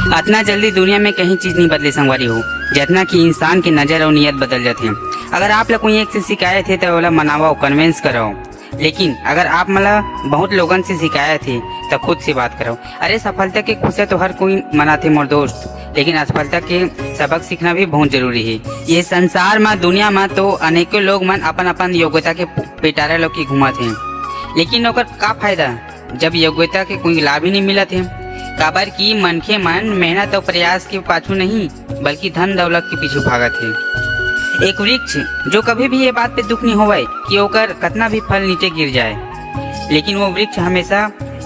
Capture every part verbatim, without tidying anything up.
अतना जल्दी दुनिया में कहीं चीज नहीं बदले संगवारी हो, जतना कि इंसान के नजर और नियत बदल जाथे। अगर आप ला कोई एक से शिकायत हे, त ओला मनावव, कन्विंस करव। लेकिन अगर आप मन ला बहुत लोगन से शिकायत हे, त खुद से बात करव। अरे, सफलता के खुशियां तो हर कोई मनाथे मोर दोस्त, लेकिन असफलता के सबक सीखना भी बहुत जरूरी हे। ये संसार म, दुनिया म तो अनेकों लोग मन अपन अपन योग्यता के पिटारा लो के घूमत हे, लेकिन ओकर का फायदा, जब योग्यता के कोई लाभ ही नहीं मिलत हे? काबर कि मनखे मन मेहनत और प्रयास के पाछू नहीं, बल्कि धन दौलत के पीछू भागत हे। एक वृक्ष, जो कभी भी ये बात पे दुख नहीं होवय कि ओकर कतना भी फल नीचे गिर जाए, लेकिन वो वृक्ष हमेशा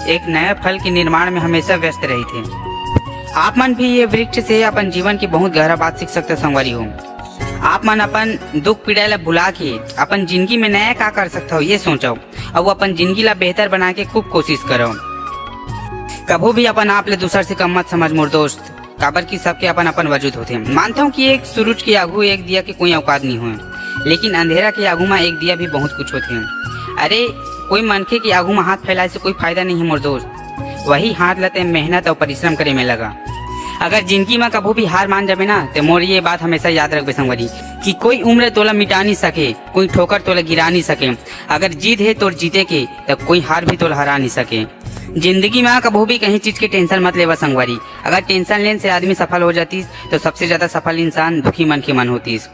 एक नया फल के निर्माण में हमेशा व्यस्त रहिथे। आप मन भी ये वृक्ष से अपन जीवन की बहुत गहरा बात सीख सकते हो संगवारी हो। आप मन अपन दुख पीड़ा ला भुला के अपन जिंदगी में नया का कर सकते हो, ये सोचो, और अपन जिंदगी ला बेहतर बना के खूब कोशिश करो। कभू भी अपन आप ले दूसर से कम मत समझ मोर दोस्त, काबर कि सबके अपन अपन वजूद होथे। मानता हूँ कि एक सूरज के आगू एक दिया के कोई औकात नहीं होए, लेकिन अंधेरा के आगू में एक दिया भी बहुत कुछ होथे। अरे, कोई मनखे के आगू में हाथ फैलाए से कोई फायदा नहीं है मोर दोस्त। वही हाथ ला ते मेहनत और परिश्रम करे में लगा। अगर जिंदगी में कभू भी हार मान जाबे ना, ते मोर ये बात हमेशा याद रखबे संगवारी, कि कोई उम्र तोला मिटा नहीं सके, कोई ठोकर तोला गिरा नहीं सके। अगर जीत है तोर जीते के, त कोई हार भी तोला हरा नहीं सके। जिंदगी में कभू भी कहीं चीज के टेंशन मत लेवा संगवारी। अगर टेंशन लेन से आदमी सफल हो जातीस, तो सबसे ज्यादा सफल इंसान दुखी मन के मन होतीस।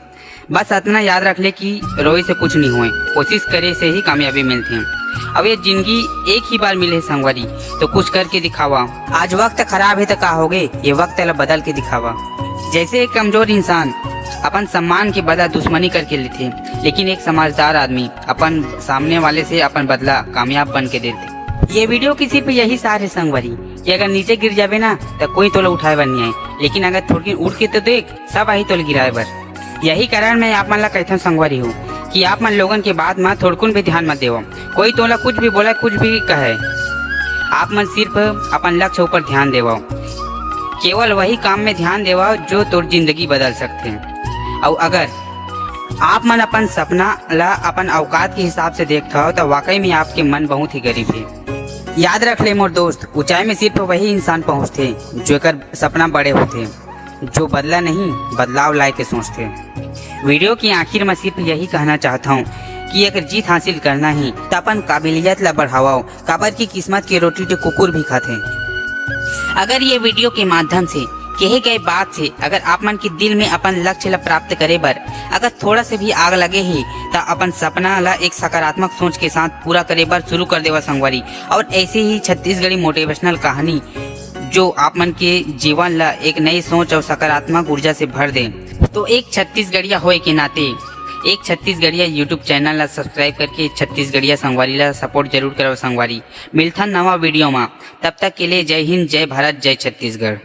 बस अतना याद रख ले कि रोए से कुछ नहीं होए, कोशिश करे से ही कामयाबी मिलथे। अब ये जिंदगी एक ही बार मिले संगवारी, तो कुछ करके दिखावा। आज वक्त खराब है तो का होगे, ये वक्त ला बदल के दिखावा। जैसे एक कमजोर इंसान अपन सम्मान के बदला दुश्मनी करके लेथे, लेकिन एक समझदार आदमी अपन सामने वाले से अपन बदला कामयाब बन के देथे। ये वीडियो की सिर्फ यही सार है संगवारी, कि अगर नीचे गिर जाबे ना, तो कोई तोला उठाए बर नहीं आए, लेकिन अगर थोड़किन उठ के तो देख, सब आही तोला गिराए बर। यही कारण मैं आप मन ला कहथन संगवारी हो, कि आप मन लोगन के बात म थोड़कुन भी ध्यान मत देवो। कोई तोला कुछ भी बोला, कुछ भी कहे, आप मन सिर्फ अपन लक्ष्य ऊपर ध्यान देवो। केवल वही काम में ध्यान देवो जो तोर जिंदगी बदल सकथे। अउ अगर आप मन अपन सपना ला अपन औकात के हिसाब से देखथव, त वाकई में आपके मन बहुत ही गरीब हे। याद रख ले मोर दोस्त, ऊंचाई में सिर्फ वही इंसान पहुंचथे, जो एकर सपना बड़े होथे, जो बदला नहीं, बदलाव लाए के सोचथे। वीडियो के आखिर में सिर्फ यही कहना चाहता हूँ कि अगर जीत हासिल करना ही, त अपन काबिलियत ला बढ़ावव, काबर की किस्मत के रोटी तो कुकुर भी खाथे। अगर ये वीडियो के माध्यम से कहे गए बात से अगर आप मन के दिल में अपन लक्ष्य ला प्राप्त करे बर अगर थोड़ा से भी आग लगे ही, त अपन सपना ला एक सकारात्मक सोच के साथ पूरा करे बर शुरू कर देवा संगवारी। और ऐसे ही छत्तीसगढ़ी मोटिवेशनल कहानी जो आप मन के जीवन ला एक नई सोच और सकारात्मक ऊर्जा से भर दे, तो एक छत्तीसगढ़िया होए के नाते एक छत्तीसगढ़िया YouTube चैनल ला सब्सक्राइब करके छत्तीसगढ़िया संगवारी ला सपोर्ट जरूर करो संगवारी। मिलथन नवा वीडियो मा, तब तक के लिए जय हिंद, जय भारत, जय छत्तीसगढ़।